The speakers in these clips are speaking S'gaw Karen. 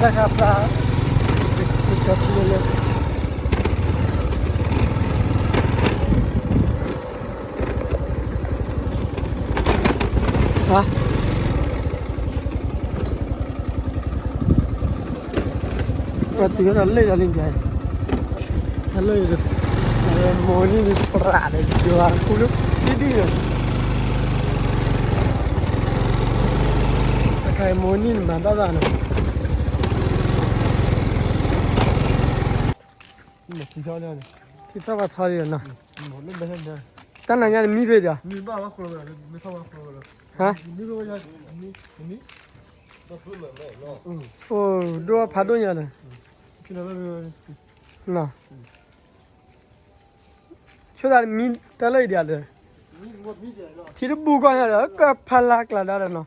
တၢ်ခါပျၢ် ကၠီထံလၢလၢ ပှၤတုၤဝဲဒၣ်လၢယၤလံ, တၢ်လၢယၤ, မ့ၢ်နံၣ်န့ၣ်ပြးဒီး ယွၤခူလၢဒ်ဒ်န့ၣ်, တခါမ့ၢ်နံၣ်န့ၣ်မၤဘၣ်ဘၣ်နီၤ, ထံထီၣ်ဘၣ်ထီလံနီၤ, တၢ်နၤညါန့ၣ်မံဘ့ၣ်ဒီး, ဟါ, အိၣ်ဒိၣ်ဖးဒိၣ်ညါဒီး, ဆိသးမံတၢ်လၢအံၤဒ်လဲၣ်, ထံတဘူၣ်ကီၢ်ညါဒီး ကဖးလၢ်ကျးဒါဒီးနီ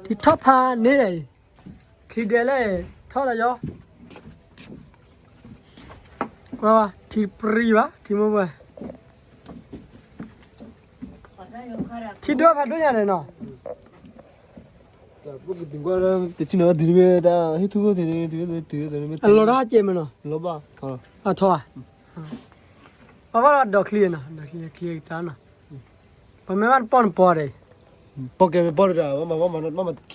ၤ, ထံထီၣ်ဖးန့ၣ်အံၤ, ချံဒဲးလဲၣ်, ထီၣ်လၢယီၤ, ကွၢ်ဘၣ် ထံပြံဘၣ် ထံမိၢ်ပှၢ်, ထံဒိၣ်ဖးဒိၣ်ညါန့ၣ်နီၤ, တထံၣ်န့ၣ်ဘၣ်ဒ်န့ၣ်မ့ၢ်တၢ်ဟ့ၣ်ထူၣ်ခိၣ်သ့ၣ်န့ၣ်, အလီၤတၢ်ဟးကဲးမ့ၢ်နီၤ, အထီၣ်ဧါ, အဘၣ်ဒီးဒိးချံနီၤ, ဒိးချံချံသးနီၤ, ပမ့ၢ်ဘၣ်နပီၢ်နပီၢ်ဒီး, ပီၢ်ကဲမ့ၢ်ပီၢ်ဒီး, ခံမးဒီး,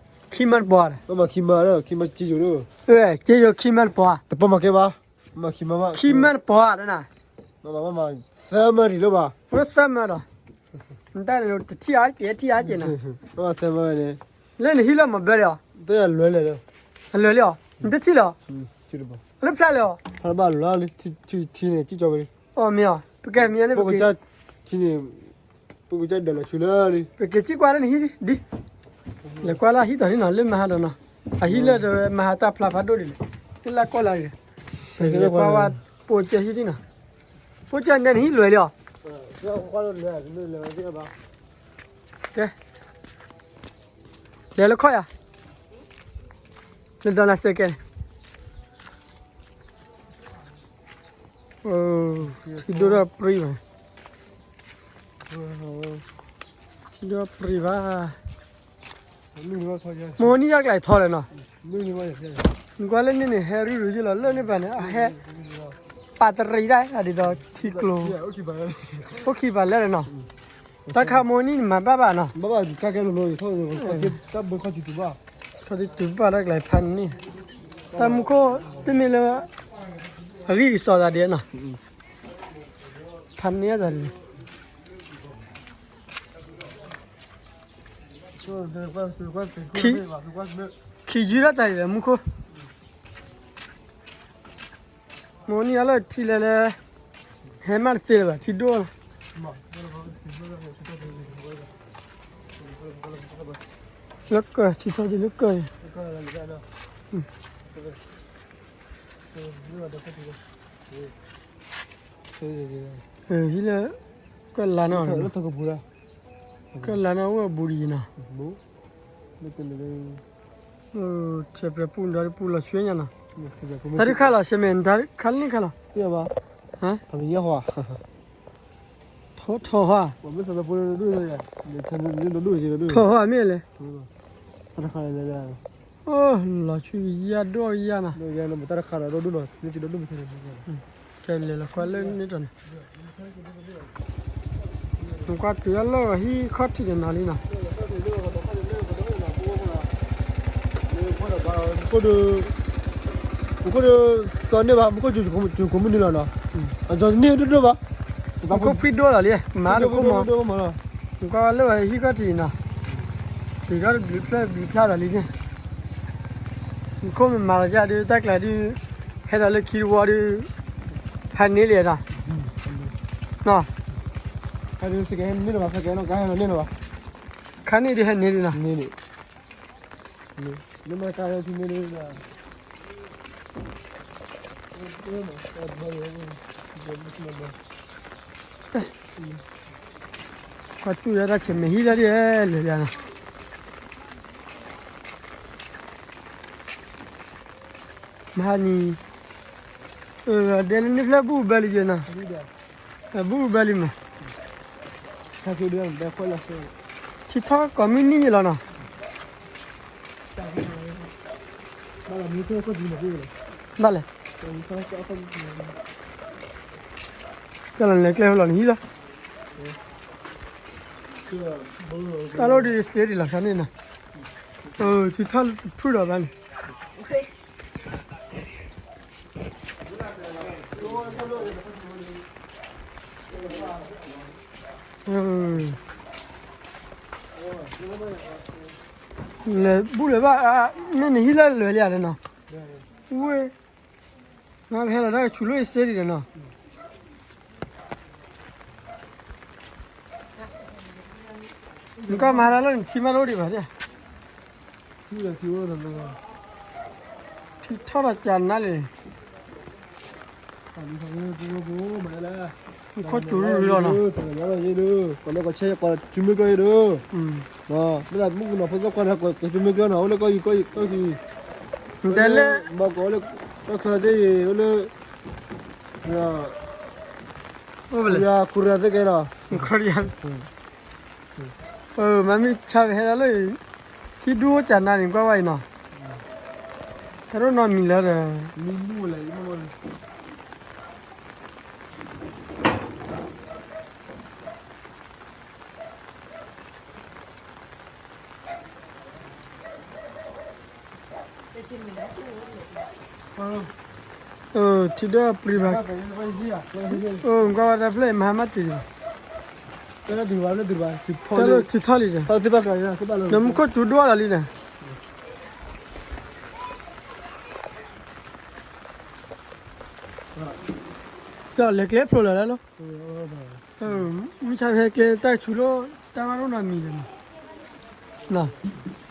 ခံမးတပီၢ်ဧါ, မ့ၢ်မၤခံမးဒီး, ခံမးစ့ယိၤဒီး, က့ယိၤခံမးတပီၢ်ဧါ, တပီၢ်မၤကဲဘၣ်, မၤခံမးဘၣ်, ခံမးတပီၢ်ဧါ, မၤသၢမးဒံးလၢၤဘၣ်, ပသၢမးဒီး, နတၢ်န့ၣ်တထံၣ်အါကဲး ထံၣ်အါကဲးနီၤ, သၢမးန့ၣ်, လၢနဟံၣ်လၢမၤဘၢလံအီၤ, အလွဲၢ်လံအီၤ, နတထံၣ်လၢၤအီၤ, လၢဖျါလၢၤအီၤ, လၢဖျါလၢၤအီၤ, ထံန့ၣ်, အီၤမ့ၢ်အီၤ, ပကဲမ့ၢ်န့ၣ်, ထံန့ၣ်, ပကစၢ်ဒၢးလီၤဆူလၢလံ, ပကစံၣ်ကွၢ်လၢနဟံၣ်ဒ်, လဲၤကွၢ်လၢဟံၣ်တီၤန့ၣ်နီၤ, လၢမဟါဒီးနီၤ, အဟံၣ်လၢတဝဲမဟါတၢ်ဖျါဖးဒိၣ်ဒ်လဲၣ်, တလၢကွၢ်လၢ်ဂ့ၤ, လဲၤကွၢ်ဝဲ, ပိာ်ကၢဟံၣ်ဒ်နီၤ, ပိာ်ကၢနဲနဟံၣ်လွဲၢ်လံအီၤ, ကဲ, လဲၤလၢခီၣ်ယၤ, နဒီးနၤစဲးကဲန့ၣ် ထံဒိၣ်ဒီးပြံဘၣ်, ထံဒိၣ်ပြံဘၣ်, မ့ၢ်နံၣ်ယါကျဲထီလဲၣ်နီၤ, နကွၢ်လၢန့ၣ်န့ၣ် ဟဲရူၢ်ရူၢ်ယ့ၣ်လီၤ လၢန့ၣ်ဘၣ်န့ၣ် အဟဲ ပာ်တရံးဒၣ်ဒ်သိးထံကျိ, အိၣ်ခံဘၣ်လဲၣ်နီၤ, တၢ်ခါမ့ၢ်နံၣ်န့ၣ်မၤဘၣ်ဘၣ်နီၤ, ခီဒံးတုၤဘၣ်တၢ်ကျဲဖးန့ၣ်, တၢ်မူခိၣ်တမ့ၢ်လၢ အဂံၢ်ကစီၤသးဒ်နီၤ, ဖးန့ၢ်သးဒ်န့ၣ်, ခံယုၢ်ဒၣ်တၢ်အံၤမူခိၣ်, မ့ၢ်နံၣ်အလီၢ်ထံလဲၤလၢ ဟဲမးတသ့လၢၤဘၣ် ထံဒိၣ်လီၤ, လၢကၢၢ် ထံထီၣ်က့ၤလၢကၢၢ်အံၤ, ဟံၣ်လၢ ကၢၢ်လါန့ၣ်, ကၢၢ်လါန့ၣ်အိၣ်အဘူးဒံးနီၤ, ဆဲးပြဲပူၣ်ဒီးပူၣ်လီၤဆွဲညါနီၤ, တၢ်ဒုးခါလီၤ ဆဲးမဲာ် တၢ်ဒုးခါလၢန့ၣ်ခါလီၤ, ထီၣ်ထီၣ်ဟါ, ထီၣ်ဟါမ့ၢ်လဲၣ်, လီၤဆွဲယါဒိၣ်ယါနီၤ, ကဲလဲၤလီၤကွၢ်လၢန့ၣ်တီၤန့ၣ် နကွၢ်တုၤလၢဟံၣ်ခီၣ်ထံးန့ၣ်နီၤလံနီၤ, မူခိၣ်ဒီး မူခိၣ်ဒီး စီၤန့ၢ်ဘၣ် မူခိၣ်ကၠူၤကိးမုၢ်နံၤလီၤနီၤ, အကၠီၤတန့ၢ်ဒိၣ်ဒိၣ်ဘၣ်, မူခိၣ်ဖှံဒိၣ်လီၤလံ, မၤတခိၣ်မး, နကွၢ်လၢဟံၣ်ခီၣ်ထံးနီၤ, တုၤထီၣ်တဘျုးဖျၢၣ်ဘျုးဖျၢၣ်ဒီးလံန့ၣ်, မူခိၣ်မၤမၤလီၤယါဒုး တၢ်ကျးဒုး ဟဲဒီးလၢခံတဝီဒုး ဖးန့ၢ်လံနီၤ, ခါန့ၣ်ဒုးဟဲန့ၢ်လံနီၤ, ကွၢ်တူၢ်ဝဲဒၣ်ဆဲးမဲာ်ဟံၣ်လၢဒ်လဲၣ်လဲၣ်နီၤ, မဟါနံၤ, ဒဲလၢန့ၣ်ဖျၢၣ်ဘူၣ်ဘၢလံယဲနီၤ, ဘူၣ်ဘၢလံမး, ထံထီၣ်ကိးမုၢ်နံၤယဲလီၤနီၤ, ဘၣ်လဲၣ်, ကလီၤလဲၤကျဲလီၤနဟံၣ်လီၤ, တၢ်လီၢ်ဒ်စ့ဒ်လီၤခါန့ၣ်နီၤ, ထံထီၣ်တဖုဒီးဘၣ်န့ၣ် လဲၤဘူၣ်လၢၤဘၣ်, မ့ၢ်နဟံၣ်လၢလွဲၤလံဧါနီၤ, ဝ့ၢ်, နဟဲလီၤတၢ်ဆူးလိၣ်အ့စ့ဒံးဒီးနီၤ, နကမၤတၢ်လၢနထံမးတအိၣ်ဒံးဘၣ်, ထံထီၣ်ဒီးကနါလံ, ခိၣ်စူၤရူၢ်လီၤနီၤ, ကီၢ်ဆဲးကီး ကၠူမ့ၢ်ကျီၢ်အံၤဒီး, မ့ၢ်ဒၣ်မုၣ်ကနီၤဖိသၣ်ခွါန့ၣ် ကၠူမ့ၢ်ကျီၢ်နီၤ အိၣ်လၢကီၢ်အံၤကီၢ်အံၤ, တဲလၢ မၤကီးအိၣ်လၢ ကီၢ်ချၢသ့ၣ်အံၤ အိၣ်လၢ အိၣ်ဖဲလဲၣ် ခူရံယါသ့ၣ်ကဲလီၤ, ခူရံယါ, မၤမ့ၢ်ဆါဝဲဟဲဒၣ်လၢ ဟံၣ်ဒူအိၣ်ကနါန့ၣ် ကွၢ်ဝဲအံၤနီၤ, တၢ်ဒိၣ်နီတမံၤလၢဒီး မံမူလဲၣ် ထံဒိၣ်ပြံဘၣ်, ကွၢ်ဝဲတၢ်ဖျၢၣ်အံၤ မဟါမးတ့ၢ်, ထံထီၣ်လံဒီး, နမူခိၣ်စူၤဒိၣ်လီၤလံဒီး, ဒီးလဲၤကျဲဖျိလၢာ်လီၤ, မုၢ်ဆါဖဲကျဲတၢ်ဆူးလီၤ တၢ်ဘၣ်ဒိၣ်နီတမံၤဒီး,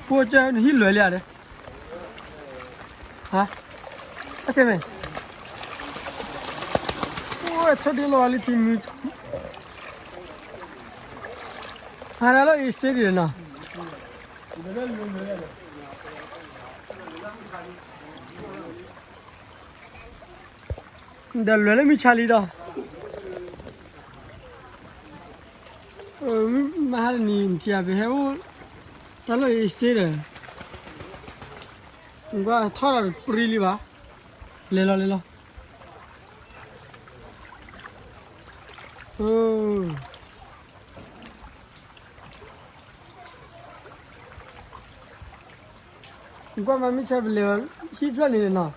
ပှိၢ်ကၢနဟံၣ်လွဲၤလံဧါဒီး, ဟါ, အဆဲမဲာ်, ပှိၢ်ဆိဒ့လီၤလံထံမုၢ်, ဟါဒၣ်လီၤအ့စ့ဒံးနီၤ ဒီးလွဲၤလၢမုၢ်ဆါလံဒီး, မဟါတနံၤထံၣ်ပဟဲအိၣ် တၢ်လီၢ်အ့စ့ဒီး, ကွၢ်ထီၣ်ဒီးပြံလံဘၣ်, လဲၤလီၤလဲၤလီၤ, ကွၢ်မၤမ့ၢ်ဆါပလဲၤ ဟံၣ်ဖျၢၣ်န့ၣ်နီၤ,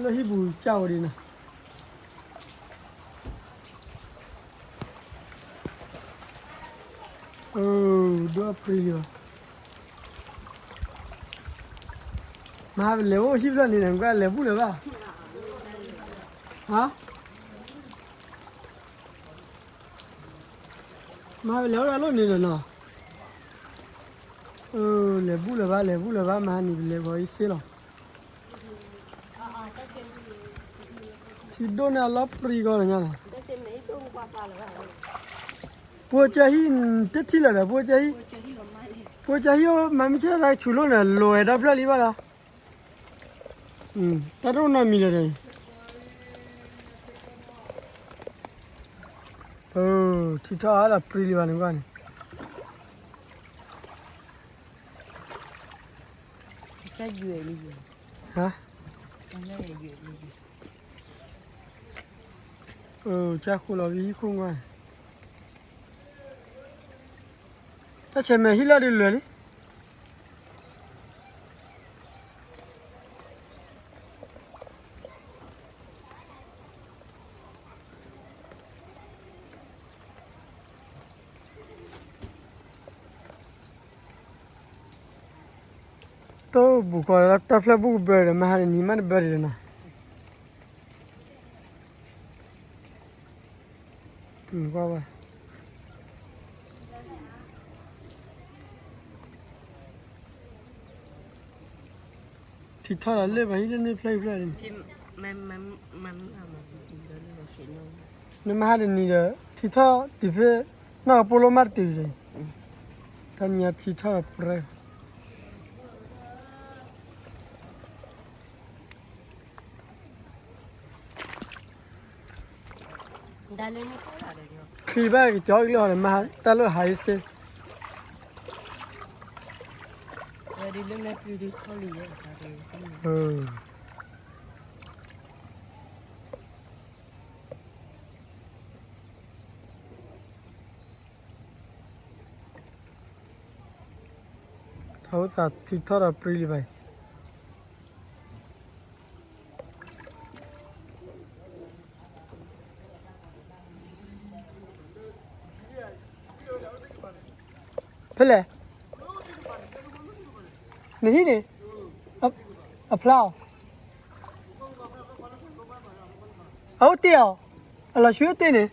လၢဟံၣ်ပူၤကၢ်ဝဲဒၣ်နီၤ, ဒိၣ်ပြံလံဘၣ်, မၤပလဲၤအိၣ်ဟံၣ်ဖျၢၣ်န့ၣ် ကွၢ်လဲၤဘူၣ်လၢၤဘၣ်, ဟါ မၤပလဲၤအိၣ်တၢ်လီၢ်န့ၣ်ဒီးနီၤ, လဲၤဘူၣ်လၢၤဘၣ် လဲၤဘူၣ်လၢၤဘၣ် မၤန့ၣ်ပလဲၤဂီၤအံၤစ့လီၤ, ထံဒိၣ်န့ၣ်အလီၢ်ပြံကီးလၢညါလီၤ, ပှိၢ်ကၢဟံၣ်တထံၣ်လၢၤဒီး ပှိၢ်ကၢဟံၣ်, ပှိၢ်ကၢဟံၣ်အိၣ်မၤမ့ၢ်ဆါတၢ်ဆူးလိၣ်န့ၣ် လီၤဝဲဒီဖျၢၣ်လံဘၣ်လီၤ, တၢ်တအိၣ်နီတမံၤလၢၤဒီး, ထံထီၣ်အါဒီးပြံလံဘၣ်န့ၣ်ကွၢ်န့ၣ်, ဟါ, ကၢ်ဃိလီၤဝံဟံၣ်ခိၣ်ကွၢ်, တၢ်ဆဲးမဲာ်ဟံၣ်လီၢ်ဒုးလွဲၤလံ တိၢ်ဘူးကီးလၢတၢ်ဖျၢၣ်ဘူၣ်ကဘၢဒီး မဟါတနံၤမးတဘၢဒံးလီၤနီၤ, ကွၢ်ဝဲ ထံထီၣ်လီၤလၢပှၤဟံၣ်လၢန့ၣ်ဖျၢၣ်ဖျၢၣ်န့ၣ်, နမဟါတနံၤဒီး ထံထီၣ်တုၤဖဲ နီၢ်ကပိလိၣ်မးတတုၤဒီး, တနံၤအထံထီၣ်ပြဲ ပ ချံဘၣ်ကကၠီကလံၢ်ဟီန့ၣ် မ့ၢ်တၢ်လၢဟးအံၤစ့ တၢ်အိၣ်သးထုးထီၣ်ဒီးပြံလံဘၣ်အံၤ ဖဲလဲၣ်, နဟံၣ်န့ၣ်, အဖျါအီၤ, အအိၣ်တ့ၢ်အီၤ, အလီၤဆှံအိၣ်တ့ၢ်န့ၣ်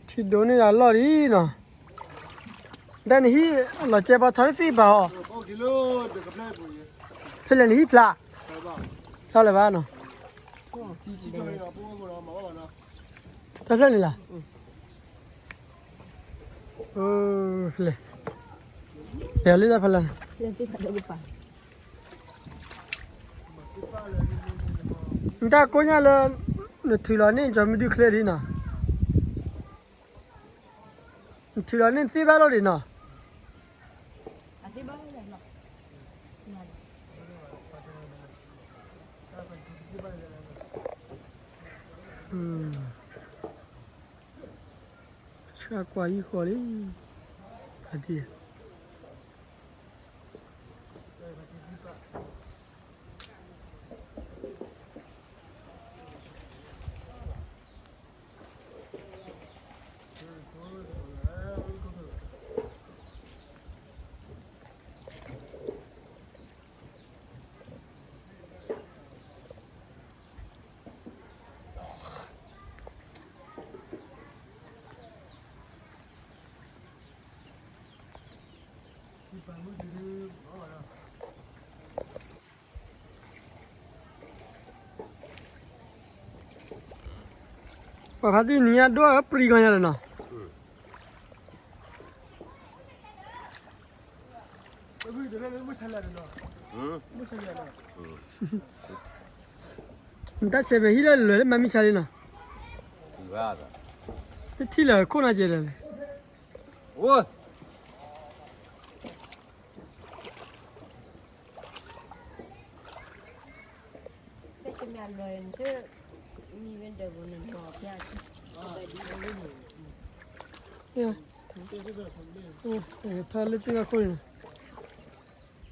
ထံဒိးန့ၢ်ဒၣ်လီၢ်လံနီၤ, တၢ်နဟံၣ်လီၤကဲပှၤထီတသ့ဘၣ်အီၤ, ဖဲလဲၣ်နဟံၣ်ဖျါ, ဖျါလၢၤဘၣ်နီၤ, တၢ်ဖျါန့ၣ်လီၤ, ဖဲလဲၣ်, ယၤလၢတၢ်ဖျါန့ၣ် နတၢ်ကိးညါလၢ နထုးလီၤန့ၢ်ကၠီမ့ၢ်ဒုးချ့ဒ်နီၤ, နထုးလီၤန့ၢ်သ့ဘၣ်လိာ်ဒ်နီၤ, ဆှၢကွၢ်ယံၤဃီလံ, ဖါတံၢ် ပှၤဖါတံၢ်နံၤညါဒိၣ်ပြံကီၢ်ညါလီၤနီၤ, နတၢ်ဆဲးမဲာ်ဟံၣ်လၢလွဲၢ်လၢမၤမံဆါလံနီၤ, တထံၣ်လၢခိၣ်နၤကဲလဲၣ်န့ၣ် ထီၣ်လၢတ့ၢ်အခိၣ်န့ၣ်, ကွၢ်ထီၣ်တုၤအီၤ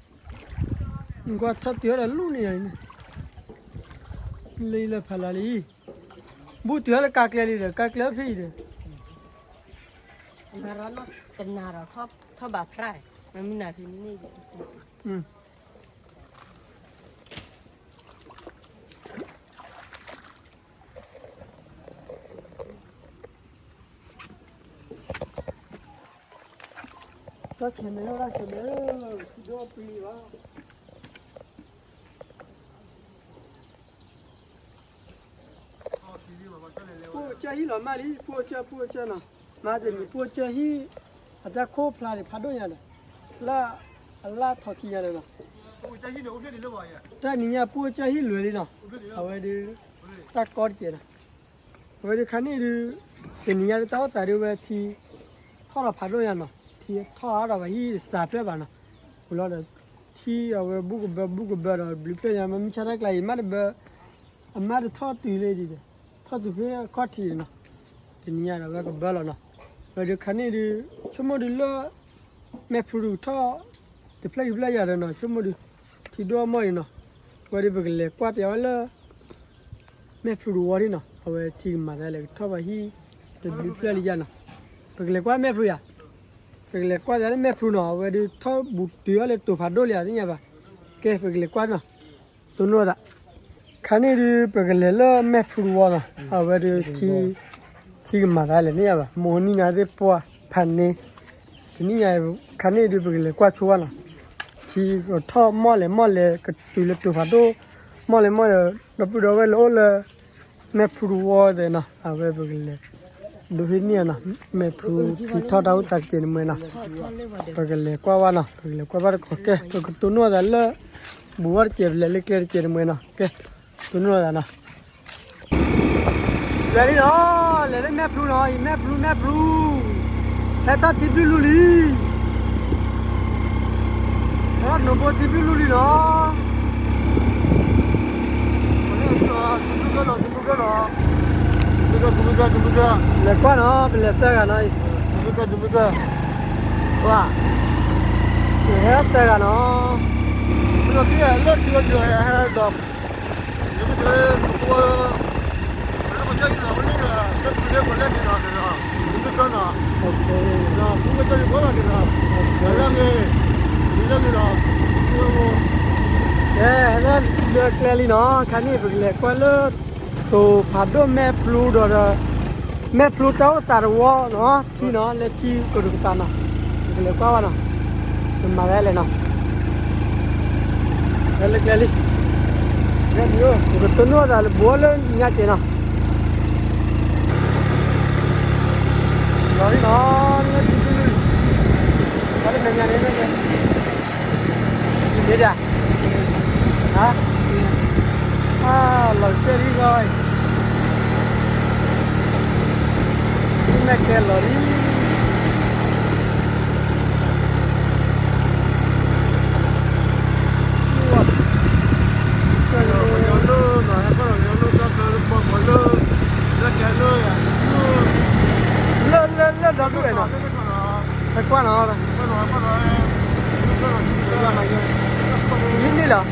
ဒီးလူၢ်န့ၣ်, လၢယလၢဖးလၢ်လံ, ဘူးတုၤအီၤလၢကါကျဲလံဒီး ကါကျဲဖဲအံၤဒီး, တနၤဒီးထီၣ်ဘၣ်ဖြၣ်, မ့ၢ်မုၢ်နၤဖဲန့ၣ် တၢ်ဆဲးမဲာ်လီၤ တၢ်ဆဲးမဲာ်လီၤ, ထံဒိၣ်ပျံၤလီၤ, ပှိၢ်ကၢဟံၣ်လီၤမၢ်လံ, ပှိၢ်ကၢပှိၢ်ကၢနီၤ, မၤတနံၤပှိၢ်ကၢဟံၣ်, အတၢ်ခိၣ်ဖျါန့ၣ်ဖးဒိၣ်ညါဒီး, လၢ, အလၢထီၣ်ခံညါဒီးနီၤ, တၢ်နံၤညါပှိၢ်ကၢဟံၣ်လွဲၢ်လံနီၤ, အဝဲဒုး, တၢ်ကီတကဲးနီၤ, အဝဲဒုးခါန့ၣ်ဒုး, တနံၤညါဒုးတၢ်အိၣ်သးဒုးဝဲထံ, ထီၣ်လီၤဖးဒိၣ်ညါနီၤ, ထံထီၣ်အါထီၣ်ဘၣ်ဟံၣ်စးဖျၢၣ်ဘၣ်နီၤ, ဝံၤလီၤဒီး, ထံအဝဲဘူးကဘၢဘူးကဘၢဒီးဘျုးဖျၢၣ်ညါ မ့ၢ်မုၢ်ဆါတၢ်ကျါအံၤ မ့ၢ်တဘၢ, အမ့ၢ်တထီၣ်တုၤလၢဒ်ဒီး, ထီၣ်တုၤဖဲအခီၣ်ထံးနီၤ, တနံၤညါဒီးဝဲကဘၢလီၤနီၤ, ဝဲဒုးခါန့ၣ်ဒုး, ဆိကမိၣ်ဒုးလၢ, မဲာ်ဖုးဒုးထီၣ်, တဖျၢၣ်ခံဖျၢၣ်ယၤဒီးနီၤ ဆိကမိၣ်ဒုး, ထံဒိၣ်အမီၢ်အံၤနီၤ, ဝဲဒုးပကလဲၤကွၢ်ပျးဝဲလၢ မဲာ်ဖုးတဝီဒ်နီၤ အဝဲထံကမၤသးလဲၣ် ကထီၣ်ဘၣ်ဟံၣ်, တဘျုးဖျၢၣ်လံယၤနီၤ, ပကလဲၤကွၢ်မဲာ်ဖုးယၤ, ပကလဲၤကွၢ်ပျးလၢမဲာ်ဖုးနီၤ အဝဲဒုးထီၣ်ဘူးတုၤအီၤလၢတိၤဖးဒိၣ်လံယၤသ့ၣ်ညါဘၣ်, ကဲပကလဲၤကွၢ်နီၤ, တိၢ်နီၣ်သး, ခါန့ၣ်ဒုးပကလဲၤလၢမဲာ်ဖုးတဝီနီၤ အဝဲဒုးထံ ထံကမၤသးလဲၣ်န့ၣ်ယၤဘၣ် မိၢ်နံၣ်နၤသ့ၣ်ပှၢ်ဖးန့ၣ်, တနံၣ်ညါ, ခါန့ၣ်ဒုးပကလဲၤကွၢ်ဆိဝဲနီၤ, ထံကထီၣ်မီၢ်လဲၣ်မီၢ်လဲၣ်ကတုၤလၢတိၤဖးဒိၣ်, မ့ၢ်လၢမ့ၢ်ဒီး ဒီပုၢ်ဒီဝဲၢ်လၢအိၣ်လၢ မဲၣ်ဖလူတဝီသ့ၣ်နီၤ အဝဲပကလဲၤ ဒိးဟံးန့ၢ်အီၤနီၤ မဲၣ်ဖလူထံထီၣ်တၢ်အိၣ်သးတက့ၢ်တမှဲနီၤ ပကလဲၤကွၢ်ဘၣ်နီၤ ပကလဲၤကွၢ်ဘၣ်တခီကဲ ပကတိၢ်နီၣ်သးလၢ ဘူးဝဲတက့ၢ် ပလဲၤလၢကျဲတက့ၢ်တမှဲနီၤ ကဲ တိၢ်နီၣ်သးနီၤ လဲၤလံနီၤ လဲၤလၢမဲၣ်ဖလူနီၤ အံၤမဲၣ်ဖလူ မဲၣ်ဖလူ ဟဲထီၣ်ထံဘျုးလူလံ ဟဲထီၣ်နိၣ်ဘိထံဘျုးလူလံနီၤ လဲၤကွၢ်နီၤ ပလဲၤသၢဂၤနီၤ ပဟဲသၢဂၤနီၤ လၢထံဒီး ကဲ ဟဲလၢကျဲလံနီၤ ခါန့ၣ် ပကလဲၤကွၢ်လၢ တိၤဖးဒိၣ်မဲၣ်ဖလူဒီး မဲၣ်ဖလူတၢ်အိၣ်သးတဝီနီၤ ထံနီၤ လၢထံကဒိးကပၤနီၤ ပကလဲၤကွၢ်ဘၣ်နီၤ ပမၤဒ်လဲၣ်နီၤ ဟဲလၢကျဲလံ ပကတိၢ်နီၣ်သးလၢဘူးလၢညါက့ၤနီၤ လီၤလံနီၤ လၢထံဒုလံ လီၤလၢမဲာ်ညါန့ၣ် မ့ၢ်ဒၣ် ဟါ အါ လီၤကစၢၢ်လံဂီၢ်အံၤ မ့ၢ်မဲာ်ကဲလီၤလံ လၢ လၢ လၢဒီဒူၣ်ဝဲနီၤ ဟဲကွၢ်နီၤ ယံၤန့ၣ်လီၤ ကွၢ်စ့ၢ်ကီးနီၤဒီးဖျၢၣ် ကွ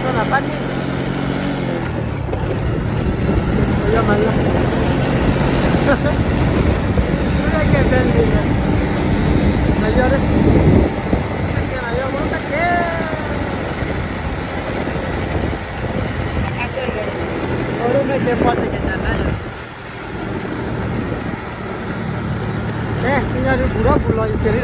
ၢ်နၤပၢ်န့ၣ် ယမၤလၢ ကဲဘဲလံ နယီၤဒၣ် ကဲနယီၤမ့ၢ်ကဲ အီၤဒ်မ့ၢ်ကဲပှၤတကဲနၤနၤယီၤ ကဲ သ့ၣ်ညါဒုးဘူးထီၣ်ဘူးလီၤယကဲလံနီၤ က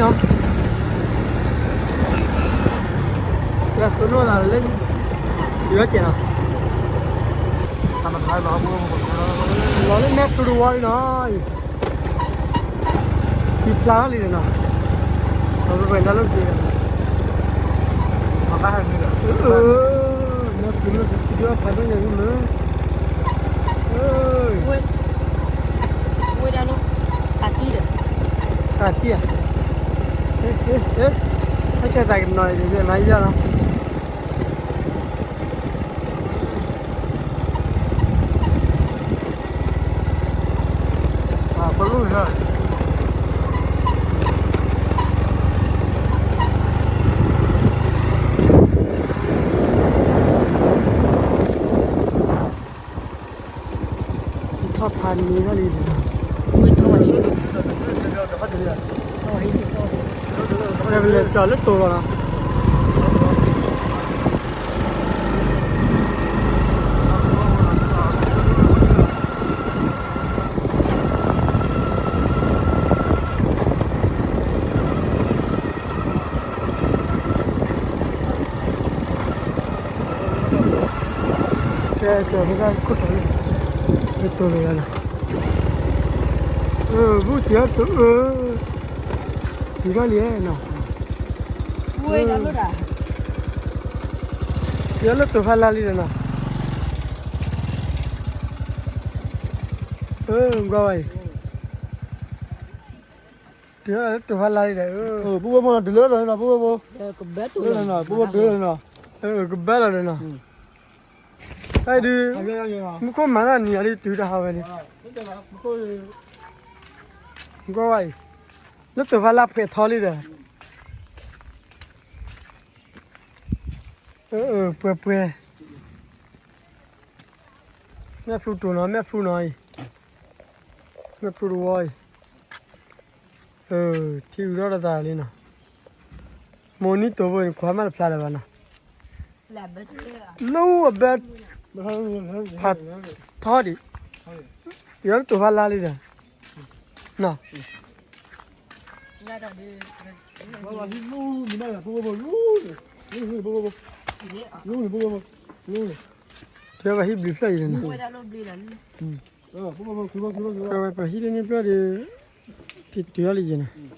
ဲ တိၢ်နီၣ်သးလၢ ယကဲနီၤ လီၤလၢမဲၣ်ဖလူတဝီလံနီၤ ထံဖျါထီၣ်လံနီၤ အဝဲဝဲဒၣ်လၢက့ၤ မဲၣ်ဖလူလၢကထံဒွဲၣ်ဖးဒိၣ်ညါဂ့ၢ်မ့ၢ် ဝဲဒၣ်လၢ တၢ်တံၢ်ဒီး တၢ်တံၢ်ဧါ ဟဲကဲသးကနီၤအံၤ မၤယီၤလီၤ ထီၣ်ဖးန့ၢ်ထီၣ်လံ ပလဲၤကီၤလၢတိၤလီၤနီၤ ကဲ ကဲ ဖဲဒၣ်ခိၣ်တီၤလၢ လၢတိၤလီၤနီၤ အၢ ဘူးတံၢ်အီၤတိၤအၢ တုၤထီၣ်လံနီၤ တုၤထီၣ်လၢတိၤဖးလါလံနီၤ အၢ ကွၢ်ဝဲအံၤ တုၤထီၣ်လၢတိၤဖးလါလံဒီး ပုၢ်ဝဲၢ်မိၢ်နီၤ တုၤလၢလီၤနီၤ ပုၢ်ဝဲၢ်မိၢ် ပုၢ်ဝဲၢ်တုၤလီၤနီၤ ကဘၢလီၤဒီးနီၤ တၢ်ဒုး မူခိၣ်မၤတၢ်နံၤအီၤဒ်တုၤတၢ်ဟးဝဲန့ၣ် ကွၢ်ဝဲအံၤ လၢတိၤဖးလါဖှဲးထီလံဒီး ပှဲၤပှဲၤ မဲၣ်ဖလူတိၤနီၤ မဲၣ်ဖလူနီၤအံၤ မဲၣ်ဖလူတဝီအံၤ ထံအုးထီၣ်တသးလံနီၤ မိၢ်နံၤတိၤဘိန့ၣ် ကွၢ်မးတဖျါလၢၤဘၣ်နီၤ လၢအဘၢ ဖးထီဒံး, ယီၤလၢတိာ်ဖးလါလံဒီး, နီၤ, တဲဝဲဟံၣ်ဘျုးဖျၢၣ်အံၤန့ၣ်, တဲဝဲပှၤဟံၣ်တန့ၢ်ဖျၢၣ်ဒီး, တုၤအီၤလံယဲၢ်နီၤ,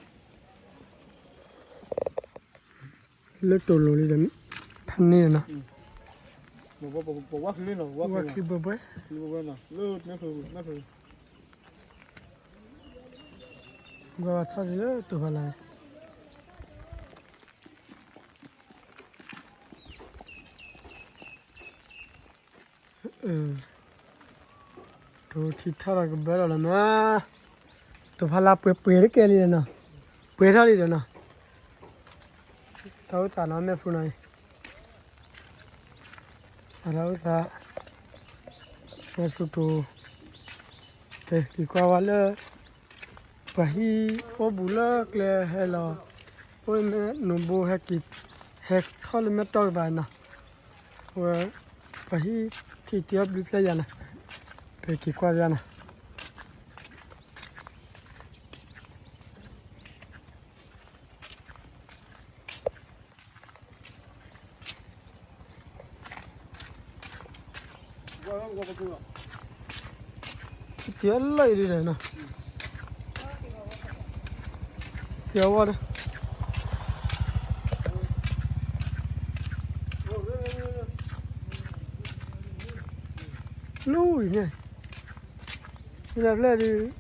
လၢတိာ်လိၤလံဒီး, ဖးန့ၢ်နီၤ, ဝါချံဘှဲဘှဲ, ဝါထီၣ်လၢတိာ်ဖးလါန့ၣ် တိာ်ထံထီၣ်ဒီးကဘၢလီၤလီၤမး, တိာ်ဖးလါပှဲၤပှဲၤတကဲလံဒီးနီၤ, ပှဲၤထီၣ်လံဒီးနီၤ, တၢ်အိၣ်သးနီၤ မဲာ်ဖျူနီၤ, သးတၢ်အိၣ်သး, မဲာ်ဖျူတိာ်, က့ၤကွၢ်ဝဲလၢ ပှၤဟံၣ်အိၣ်ဘူးလၢကျဲဟဲလီၤ, အိၣ်လၢမဲာ်နိၣ်ဘိဟဲက့ၤ, ဟဲထီၣ်လၢမဲာ်တီၢ်ကပၤနီၤ, ဝဲ, ပှၤဟံၣ်ထံၣ်တ့အီၣ်ဘျုးဖျၢၣ်ယၤနီၤ, ပက့ၤကွၢ်ယၤနီၤ. တ့အီၣ်လၢအံၤဒ်လဲၣ်နီၤ, တ့အီၣ်ဝဲဒီး လူၤအံၤန့ၣ်, မ့ၢ်တၢ်ဖျၢၣ်ဒုး,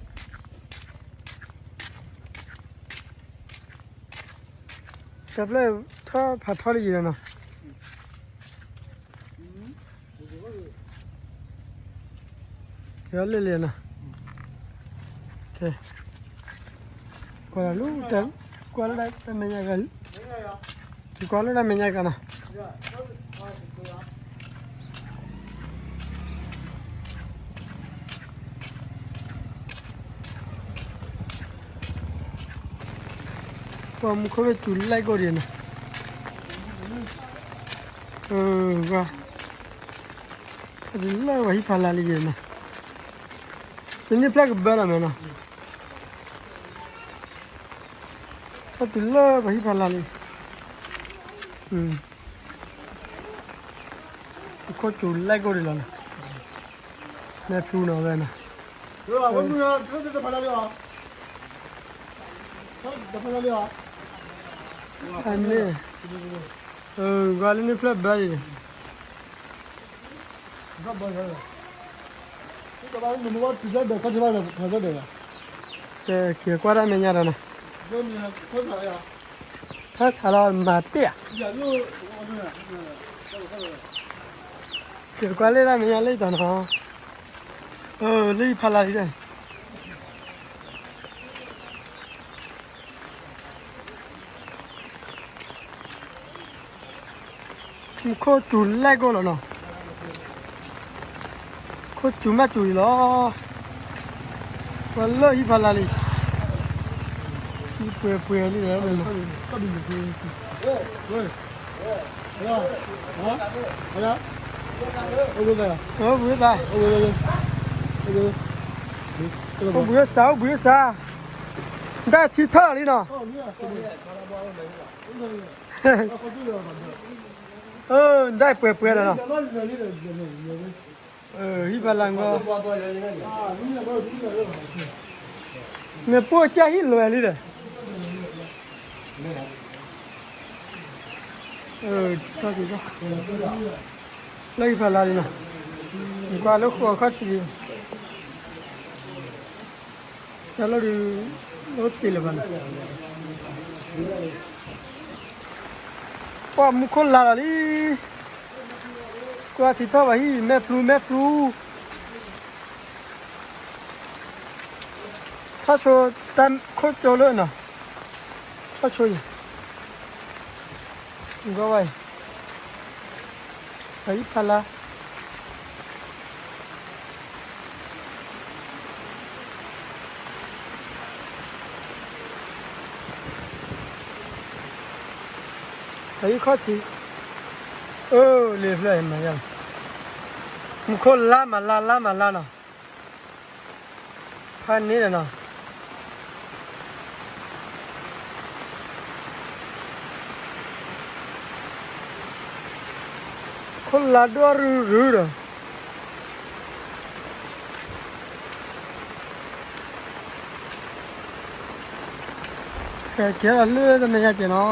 တၢ်ဖျၢၣ်ထီၣ်ဖးထီလံယံၤလီၤနီၤ, တ့အီၣ်လၢလံနီၤ, ကွၢ်လၢ, ကွၢ်လၢတၢ်မဲာ်ညါ, က့ၤကွၢ်လၢတၢ်မဲာ်ညါကနီၤ. ပှၤမူခိၣ်ဘ့ၣ်စူၤလဲၣ်ကိၢ်ဒံးနီၤ, ပှၤ, တၢ်တုၤလၢပှၤဟံၣ်ဖးလါလံယဲၢ်နီၤ, ပန့ၢ်ဖျၢၣ်ကဘၢလီၤမ့ၢ်နီၤ. တၢ်တုၤလၢပှၤဟံၣ်ဖးလါလံ, မူခိၣ်စူၤလဲၣ်ကိၢ်ဒံးလီၤနီၤ, မဲာ်ဖျူနီၤဝဲနီၤ, အန့ၣ်, ကွၢ်လၢန့ၣ်ဖျၢၣ်ဘၢဒံးန့ၣ် က့ၤကွၢ်တၢ်မဲာ်ညါဒီးနီၤ, ထီၣ်ထးလီၤမၤတ့ၢ်ဧါ, က့ၤကွၢ်လၢတၢ်မဲာ်ညါလၢတၢ်နီၤ, လၢဟံၣ်ဖးလါလံဒီး မူခိၣ်စူၤလဲၣ်ကိၢ်လီၤနီၤ, ခိၣ်စူၤမးစူၤဒံးလီၤ, ပှၤလၢဟံၣ်ဖးလါလံ, ထံပှဲၤပှဲၤလံ, အိၣ်ဘှံးစၢ် အိၣ်ဘှံးစၢ်, ဒၣ်ထံထီၣ်လံနီၤ, ဒၣ်ပှဲၤပှဲၤဒီးနီၤ, ဟံၣ်ဖးလါဂီၤ, မ့ၢ်ပိၢ်ကၢ်ဟံၣ်လွဲၢ်လံဒီး, ထီၣ်ထံထီၣ်, လၢဟံၣ်ဖးလါလံနီၤ, ကွၢ်လၢဃိးခီၣ်ထံးလံ, တၢ်လီၢ်ဒုး, အိၣ်သ့လၢၤဘၣ်နီၤ, ပှၤမူခိၣ်လါလီၤလံ, ကွၢ်ထံထီၣ်ပှၤဟံၣ် မဲာ်ဖျူ မဲာ်ဖျူ ထီၣ်ဆိတၢ်ခိၣ်ကၠိလၢနီၤ, ထီၣ်ဆိအံၤ, ကွၢ်ဝဲအံၤ, ပှၤဟံၣ်ဖးလါ ပှၤဟံၣ်ခီၣ်ထံး, အၢ လ့ဖျၢၣ်အံၤမၤယါလီၤ, မူခိၣ်လါမၤလါ လါမၤလါနီၤ, ဖးန့ၣ်ဒီးနီၤ, ခိၣ်လါဒိၣ်ရုရုဒီး ကဲကဲဒီးလၢတနံၤညါကဲနီၤ,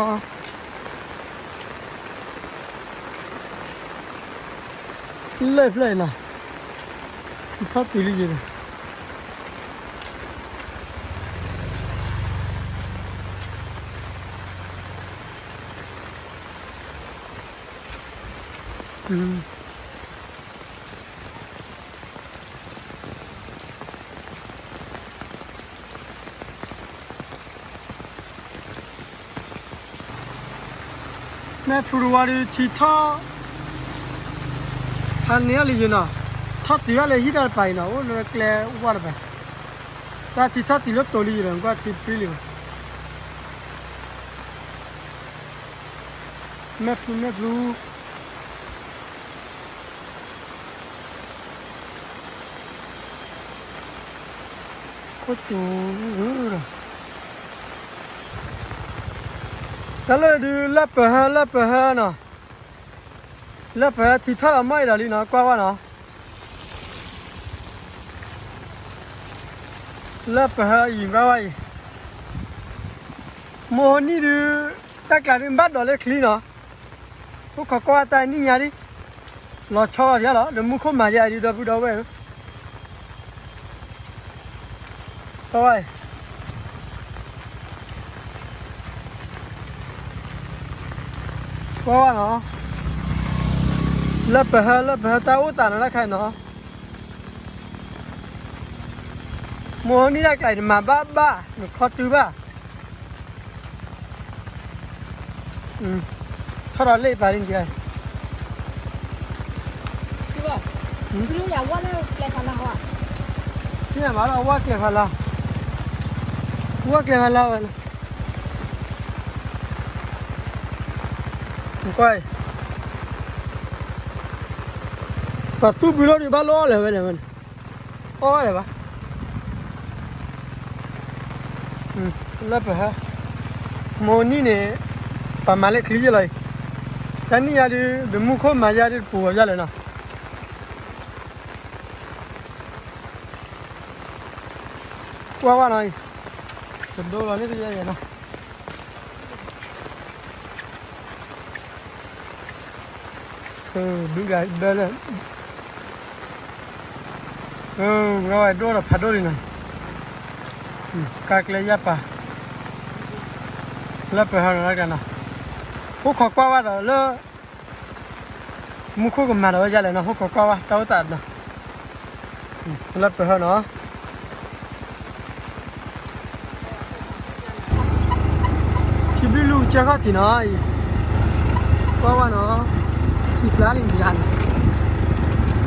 လၢဖျၢၣ်အံၤနီၤ, ထီၣ်တုၤလံယဲၤဒီး မ့ၢ်ဖုတဝါဒီး ထံထီၣ် ဖးန့ၢ်အီၤလံယဲၤနီၤ, ထီၣ်တုၤအီၤလၢဟံၣ်တၢ်တပၤအံၤနီၤ, အိၣ်လၢကျဲဝါတပၤ, တၢ်ထံထီၣ်တုၤလၢတိၤလံယဲၤဒီး ကွၢ်ထံပြံလံဘၣ်, မ့ၢ်ဖုမ့ၢ်ဖု ခိၣ်ကၠိဒီး တၢ်လၢဒုး လၢပဟၢ လၢပဟၢနီၤ, လၢပဟၢထံထီၣ်လီၤမၢ်အံၤဒီးလံနီၤ, ကွၢ်ဝဲနီၤ, လၢပဟၢအံၤ ကွၢ်ဝဲအံၤ, မိၢ်နံၤဒုး တၢ်ကျးဒုး ဘၣ်ဒိးလၢချံနီၤ, အိၣ်ခိးကွၢ်ဝဲတၢ်နံၣ်ညါဒ် လီၤဆီဘၣ်ဖျါလီၤ, ဒီးမူခိၣ်မၤယါဒုး ဒီပုၢ်ဒီဝဲၢ်ဧၢ, ကွၢ်ဝဲ ကွၢ်ဝဲနီၤ, လၢပဟၢ လၢပဟၢတၢ်အိၣ်သးနီၤ တၢ်ခါအံၤနီၤ, မိၢ်နံၤတၢ်ကျးအံၤ နမၤဘၣ်ဘၣ် နခီတုၤဘၣ် ထီၣ်ဒီးလ့ၣ်ပာ်လံ, မၤဒီးဝၣ်ကျဲၤဖးလါ, ဝၣ်ကျဲၤဖးလါဝဲ, ကွၢ်, ပှၤသူၣ်ဘုလိၣ်ဒုးဘၣ်လီၤအီၣ်လဲၣ်ဝဲလဲၣ်ဝဲန့ၣ်, အီၣ်လဲၣ်ဘၣ် လၢပဟၢ, မိၢ်နံၤန့ၣ် ပှၤမၤလၢချံယဲၢ်လီၤအံၤ, တၢ်နံၣ်ညါဒုး ဒီးမူခိၣ်မၤယါဒုးတပူၤဝဲယါလဲၣ်နီၤ, ကွၢ်ဝဲနီၤအံၤ, တဒိလီၤန့ၣ်တယဲၢ်ယဲၢ်နီၤ ဒုးဒၣ်ဘဲလၢ, ဝဲဒိၣ်ဒီးဖးဒိၣ်လံနီၤ, ကါကျဲယၢ်ပၤ, လၢပဟၢနီၤ ဟိၣ်ခိးကွၢ်ဝဲဒီးလၢ မူခိၣ်ကမၤဒီးဝဲဒ်လဲၣ်နီၤ, ဟိၣ်ခိးကွၢ်ဝဲတၢ်အိၣ်သးနီၤ, လၢပဟၢနီၤ ထံဘျုးလူကစၢၢ်ခီၣ်ထံးနီၤအံၤ, ကွၢ်ဝဲနီၤ, ထံကျါလံယါန့ၣ်,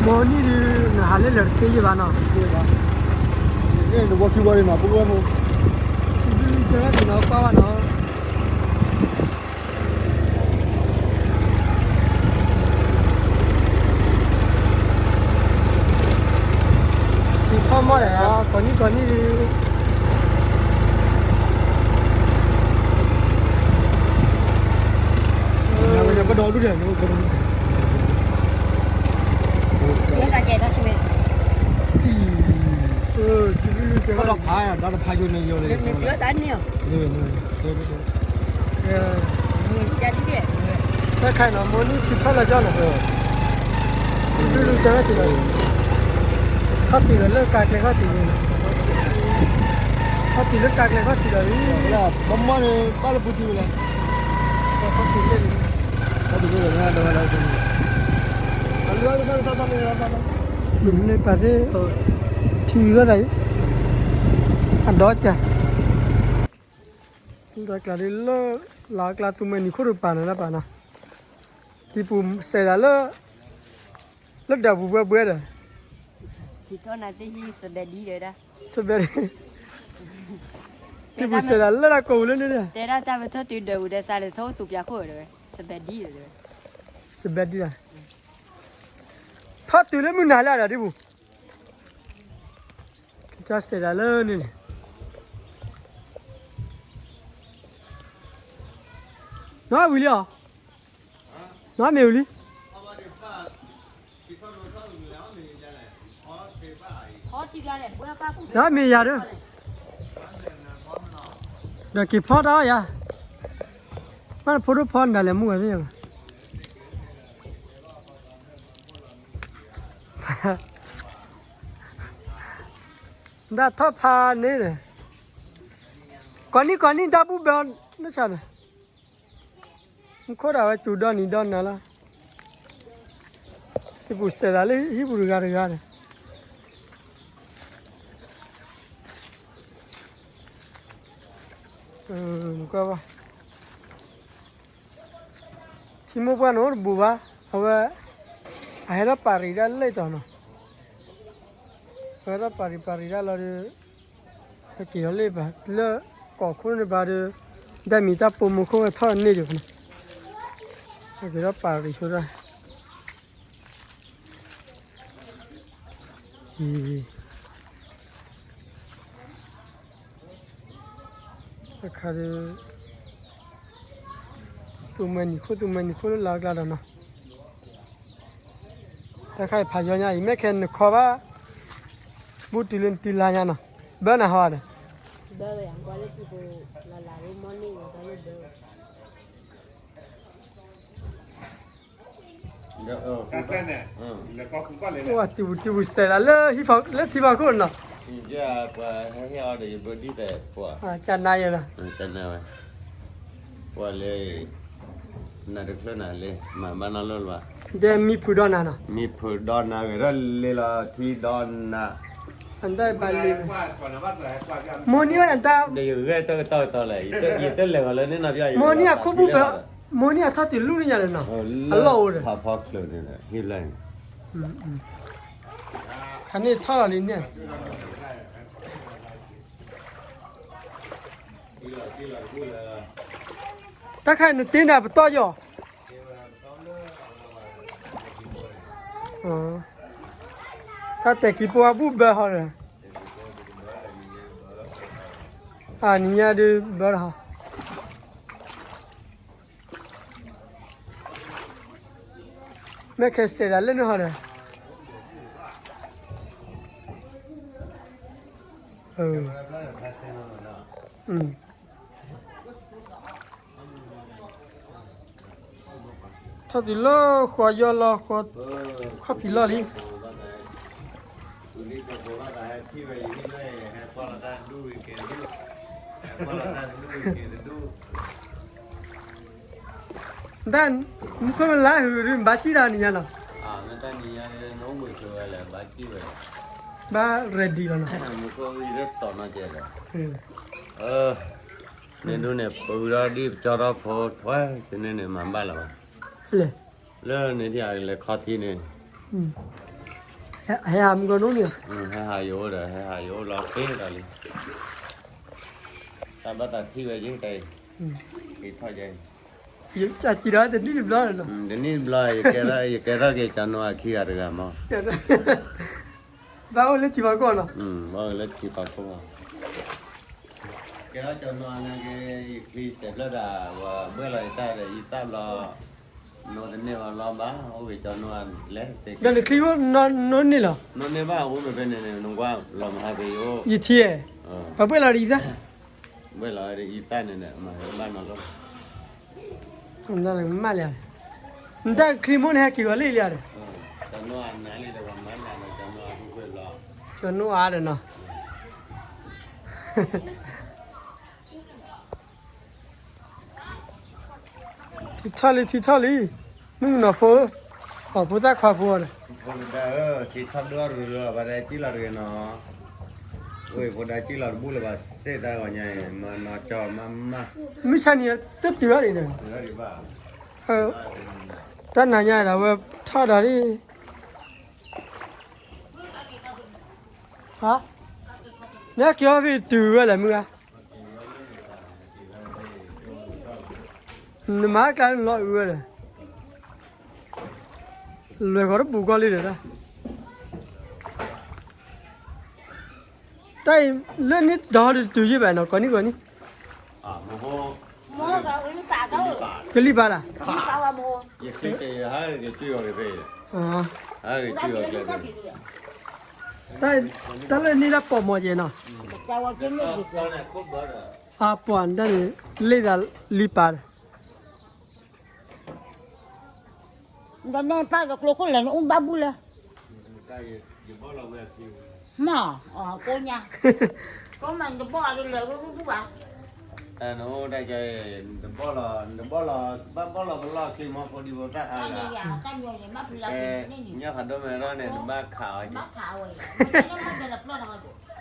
မိၢ်နံၤဒုး နဟးလၢလၢာ်တသ့ယဲၢ်ဘၣ်နီၤ, ထံဘျုးလူကစၢၢ်ခီၣ်ထံးနီၤ ကွၢ်ဝဲနီၤ ထံထီၣ်မီၢ်ဒီး ကိးနံၣ်ကိးနံၣ်ဒုး တၢ်ခါနီၤ မိၢ်နံၤထံထီၣ်လၢကၠီနီၤ, ထံဘျုးလူကစၢၢ်ခီၣ်ထံးလီၤ, ခီၣ်ထံးလီၤလၢကါကျဲခီၣ်ထံး, ခီၣ်ထံးလၢကါကျဲခီၣ်ထံးလီၤ, ဘၣ်လၢပူၤထံးဝဲလဲၣ်, ခီၣ်ထံးလၢ မ့ၢ်ပာ်သ့ၣ် ထံဝံၤလိာ်သးအံၤ အဒီကၢ် ဒီးကျးဒ်လၢ လၢကျါသူမှဲနံၤခိၣ်တပၤန့ၣ်လၢပာ်နီၤ, တံၤပူၤစဲးဒၣ်လၢ လၢဒၢးပူၤဘှဲဘှဲဒီး စဘဲဒ်, တံၤပူၤစဲးဒၣ်လၢတၢ်ကိးပူၤလၢန့ၣ်, တဲဒၣ်တၢ်ပထီၣ်တုၤဒၢးပူၤဒီးသးလၢထီၣ်အိၣ်သူပၠးခိၣ်ဒီး စဘဲဒ်ဒီး စဘဲဒ်လဲၣ်, ထီၣ်တုၤလၢမုၢ်နၤလၢအဒီးဒ်ပူၤ, ကစၢ်စဲးဒၣ်လၢန့ၣ်န့ၣ်, နီၢ်ဝံၤလံအီၤ, နီၢ်မ့ၢ်ဝံၤလံ, နီၢ်မ့ၢ်ယၤဒၣ်, ဒီးက့ၤဖီတၢ်အီၣ်ယၤ, ဘၣ်နဖိဒိၣ်ဖီနၤလဲၣ်မုၢ်ဝဲသ့ၣ်ညါဘၣ် တၢ်ထီၣ်ဖးန့ၣ်, ကိးနံၣ်ကိးနံၣ်တၢ်ဘူၣ်ဘၢနဆၣ်န့ၣ်, မူခိၣ်ဒၣ်ဝဲစူၤဒီနံၤဒီနၤလီၤ, ဟံၣ်ပူၤစဲးသးလၢဟံၣ်ပူၤတဂၤတဂၤန့ၣ်, ကွၢ်ဘၣ် ထံမိၢ်ပှၢ်န့ၣ်အိၣ်တဘူးဘၣ်, အဝဲ, အဟဲထီၣ်ပာ်ရံးဒၣ်လၢတီၤနီၤ, အဝဲထီၣ်ပာ်ရံးပာ်ရံးဒၣ်လီၤဒီး, ဟဲက့ၤအီၤလၢဘၣ်, လၢကီၢ်ခိၣ်န့ၣ်ဘၣ်ဒီး, တၢ်မံၤတၢ်ပိာ်မူခိၣ်ဝဲထီၣ်န့ၢ်ဒံးဖဲန့ၣ်, ဟဲက့ၤထီၣ်ပာ်ရံးဆိဒၣ် အခါဒီး, သူၣ်မၢနံၤခိၣ်သူၣ်မၢနံၤခိၣ်လၢလါကျါဒီးနီၤ, တၢ်ခါအံၤဖးယီညါအံၤ မ့ၢ်ခဲနခီဘၣ်, ဘူးတုၤလၢနတုၤလါညါနီၤ, ဘၢနၤဟီဒီး, တုၤပူၤတုၤပူၤစဲးလးလၢ, လၢထံဖီခိၣ်နီၤ, ကနါယဲလီၤ, ပှၤလၢ, နတချုးနၤလၢ, မၤဘၣ်နီၢ်လိၣ်လၢၤဘၣ်, တဲမံဖုးဒီနၤနီၤ, မံဖုးဒီနၤဂ့ၤဒီးလ့လီၤထံဒီနၤ, မိၢ်နံၣ်ဝဲတၢ်, ယဂဲၤတၢ်ကတီၢ်ကတီၢ်လဲၣ်, ယတလဲၤဂီၤလၢန့ၣ်နီၤ, မိၢ်နံၣ်အခိၣ်ဘူၣ်ဘၢ, မိၢ်နံၣ်အထီၣ်တုၤလူၢ်န့ၣ်ညါလၢနီၤ, အလီၢ်အိၣ်ဒီး, ဖးဖီချုးန့ၣ်, ဟဲထီၣ်လီၤလံန့ၣ် တၢ်ခါအံၤနတ့နၤပတီၢ်ယီၤ, တၢ်တဲာ်ကံၤပှၤဘူၣ်ဘၢဟီဒီး, အနံၤညါဒုးဘၢဟီ, မ့ၢ်ခဲစဲးဒၣ်လၢန့ၣ်ဟီဒီး, ထီၣ်တုၤလၢဃီယီၢ်လီၤဃီ, ခီၣ်ဖံးလီၢ်လံ, တၢ်မူခိၣ်လါဟုးဒုး ဘၣ်စံၣ်တၢ်နံၤညါနီၤ, ဘၣ် ready လီၤနီၤ, မ့ၢ်ဒိၣ်န့ၣ် ပဝံၤဒီးဒ်ပကၠီထီၣ်ဖိထွဲ ဆ့န့ၣ်န့ၣ် မၤဘၣ်လၢၤဘၣ်, လၢန့ၣ်ဒ်အလဲၤခီထံန့ၣ်, ဟဲဟးမုၢ်ကီၢ်နိန့ၣ်, ဟဲဟးယအိၣ်ဒီး ဟဲဟးယအိၣ်လီၤဃ့ဒီးလံ, တၢ်ဘၣ်သးထံၣ်ဝဲယ့ၢ်တၢ်အံၤ, က့ၤထီၣ်ယဲ, ယကစံးဒီးတနံၣ်တဘျီလီၤ, တနံၣ်တဘျီ ယကဲထီၣ်က့ၤကၠီနိအခံဂၤတဂၤမး, ဘၣ်အိၣ်လၢထံပၤကီၢ်နီၤ, ဘၣ်အိၣ်လၢထံပၤကီၢ်, ကဲထီၣ်ကၠီနိအနၢ်က့ၤ ယချံစဲးဖျၢၣ်ဒၣ် ဝဲဘှဲၣ်လီၤယတၢ်ဒီး ယသၣ်ဘျီ, နိတန့ၢ်ဝဲလီၤဘၣ် အိၣ်က့ၤကၠီနိအလဲၤ, ဒီးနချံအိၣ်နိန့ၢ်လီၤ, နိန့ၢ်ဘၣ်အိၣ်မ့ၢ်ဖဲန့ၣ်န့ၣ် နကွၢ်လီၤမဟါက့ၤယအိၣ်, ယထံဧဲ, ပှၤဘှဲၣ်လီၤဒီးယသၣ်, ဘှဲၣ်လီၤဒီးယသၣ်န့ၣ်ဒီး မၤဟဲဘၣ်နီၤလီၤ, မၤလၢ, နတၢ်ချံမိၢ်န့ၣ်ဟဲက့ၤဂီၤလံလံဒီး, ကၠီနိအါဒီးနီၤ ထံထီၣ်လံ ထံထီၣ်လံ, မုၣ်ကနီၤဖိ, ပှၤဖိသၣ်ခွါဖိဒီး, ဖိဒါဧၢ, ထံထီၣ်ဒိၣ်ရူၤရူၤလီၤ ပှၤဒါကံၣ်လီၤတဂ့ၤနီၤ, အိၣ်ဖိဒါကံၣ်လီၤတဘူၣ်လၢၤဘၣ် စ့ၢ်တၢ်ဂီၤညါအံၤ မၤနီၢ်ကၠီမးမး, မုၢ်ဆါနံၤတတုၤဘၣ်န့ၣ်ဒီး, တၢ်နၤညါဒီး အဝဲထီၣ်ဒီးလံ, ဟါ, မ့ၢ်က့ၤအီၤဖဲတုၤဝဲလဲၣ်မုၢ်ဂၤ, နမၤကျါလီၤအုဝဲလဲၣ် လွဲၢ်ဃီတပူၤကီၢ်လံဒီး, တၢ်အံၤလၢန့ၣ်ဒီးဒုးတုၤယံာ်ဘၣ်နီၤ ကိးနံၣ်ကိးနံၣ်, ကလံၢ်ပာ်လၢ်, တၢ်လၢန့ၣ်တၢ်ပိာ်မီၤကဲနီၤ, အပှၤဒၣ်န့ၣ် လ့ၣ်သးလံၢ်ပာ်ဒီး ဒီးမ့ၢ်တၢ်လၢကျိခိၣ်လဲၣ် နအိၣ်ဘၣ်ဘူၣ်လၢ, မ့ၢ်, ကိးညါ, ကိးမး နတဘီၣ်အီၤဒ်လဲၣ် ရူၢ်ရူၢ်ဘူၣ်ဘၣ်, နအိၣ်ဒ်ကဲ, နတဘီၣ်လီၤ, နတဘီၣ်လီၤ, ဘၣ်ဘီၣ်လီၤပလီၢ်ချံမီဖိဒံဖိတၢ်အါဂၤ, ညၣ်ဖးဒိၣ်မဲာ်ဒီးန့ၣ် နဘၣ်ခးအီၤ,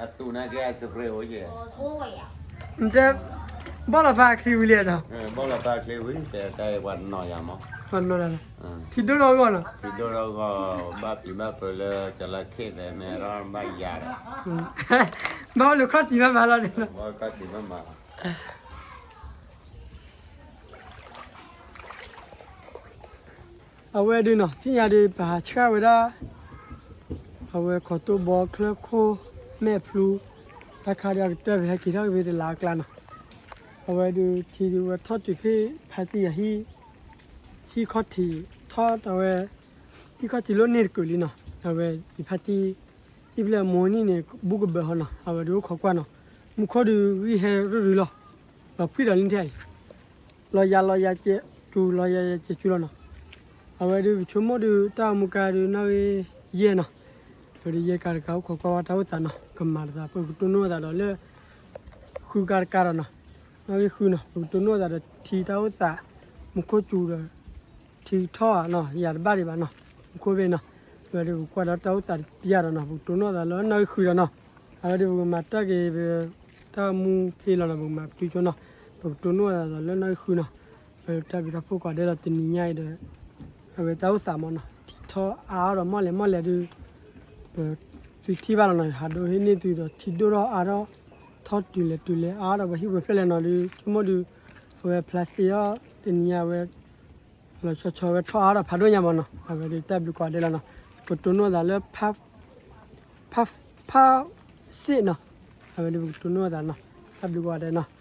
အသူၣ်နာ်က့အစရ့းအိၣ်ကဲ, နတဲ, ဘီၣ်လီၤပာ်ချံဝံၤလံဒီး, ဘီၣ်လီၤပာ်ချံဝံၤ တဲတၢ်အံၤပှၤနီၢ်ယၤမး, ထံဒိၣ်ထီၣ်အဂီၢ်နီၤ, ထံဒိၣ်ထီၣ်အဂီၢ်, ဘၣ်ပျံၤဘၣ်ဖုးလၢကလၢခ့ၣ်သဲးမဲာ်ဒီးဘၣ်ယၤဒီး, ဘၣ်အိၣ်လၢခီၣ်ထံးမးမးလီၤန့ၣ်, ဘၣ်ခီၣ်ထံးမးမး အဝဲဒုးနီၤ သ့ၣ်ညါဒုး ပဟးဆှၣ်ဝဲဒၣ် အဝဲခီၣ်တိၢ်ဘီချၢခိၣ် မဲာ်ဖျူ တၢ်ခါဒီးအကတၢၢ် ပဟဲက့ၤထီၣ်က့ၤဖဲတလါအကျါနီၤ, အဝဲဒုးထံဒုးဝဲထီၣ်တုၤဖဲဖါတံၢ်ယၤဟံၣ်, ဟံၣ်ခီၣ်ထံးထီၣ်တဝဲ, ဟံၣ်ခီၣ်ထံးလီၤန့ၢ်တကုာ်လံနီၤ, အဝဲယဖါတံၢ်, ဟံၣ်ဖျဲၣ်မိၢ်နံၣ်န့ၣ် ဘူးကဘၢၣ်ဟီနီၤ, အဝဲဒုးအိၣ်ခိးကွၢ်နီၤ, မူခိၣ်ဒုးဂံၢ်ဟဲရူၢ်ရူၢ်လီၤ, လီၤဖှံဒီးလံထဲအံၤ လီၤယၤလီၤယၤကဲးစူၤ လီၤယၤယၤကဲးစူၤလီၤနီၤ, အဝဲဒုးပဆိကမိၣ်ဒုး တၢ်အိၣ်မူကါဒုးနီၣ်ဂံၢ်ယဲၢ်နီၤ, အဝဲဒုးယဲၢ်ကါတကါအိၣ်ခိးကွၢ်ဝဲတၢ်အိၣ်သးနီၤ ကမၤတသး ပကတိၢ်နီၣ်သးဒီးလၢ ဃုကါတကါဒီးနီၤ, နီၣ်ဂံၢ်ဃုနီၤ ပကတိၢ်နီၣ်သးဒီးထံတၢ်အိၣ်သး, မူခိၣ်စူၤဒီး ထံထီၣ်နီၤ ယၤတဘၣ်ဒံးဘၣ်နီၤ, မူခိၣ်ဘ့ၣ်နီၤ, အဝဲဒုးပကွၢ်ဒီးတၢ်အိၣ်သးတပျၢ်ဒီးနီၤ ပကတိၢ်နီၣ်သးလၢနီၣ်ဂံၢ်ဃုဒီးနီၤ, အဝဲဒုးပကမၤတၢ်က့ၤ တၢ်မူဖဲလီၤနီၤ ပကမၤပတုာ်ကၠိနီၤ, ပကတိၢ်နီၣ်သးဒီးလၢနီၣ်ဂံၢ်ဃုနီၤ, အဝဲတၢ်ဘျုးတၢ်ဖှိၣ်ကိးဂၤဒဲးလီၤ တနံၤညါအံၤဒီး, အဝဲတၢ်အိၣ်သးမးနီၤ ထံထီၣ်အါအါဒီးမီၢ်လဲၤမီၢ်လဲၤဒုး, သုထံၣ်ဘၣ်လီၤနီၤ ဟးဒိဟ့ၣ်န့ၢ်သုဒီးထံဒိၣ်ထီၣ်အါထီၣ်, ထီၣ်တုၤလဲၤတုၤလဲၤအါဒီးပှၤဟံၣ်ပှၤဖျၢၣ်လဲၣ်နီၤဒုး ဆိကမိၣ်ဒုး, အဝဲဖျါစ့အီၤ တနံၤညါဝဲ လီၤဆီဆီဝဲထီၣ်အါထီၣ်ဖးဒိၣ်ညါမးနီၤ အဝဲဒုးတၢ်ဘျုးကိးဂၤဒဲးလီၤနီၤ, ပကတိၢ်နီၣ်သးလၢ ဖး, ဖး, ဖးစ့နီၤ, အဝဲဒုးပကတိၢ်နီၣ်သးနီၤ, တၢ်ဘျုးကိးဂၤဒဲးနီၤ,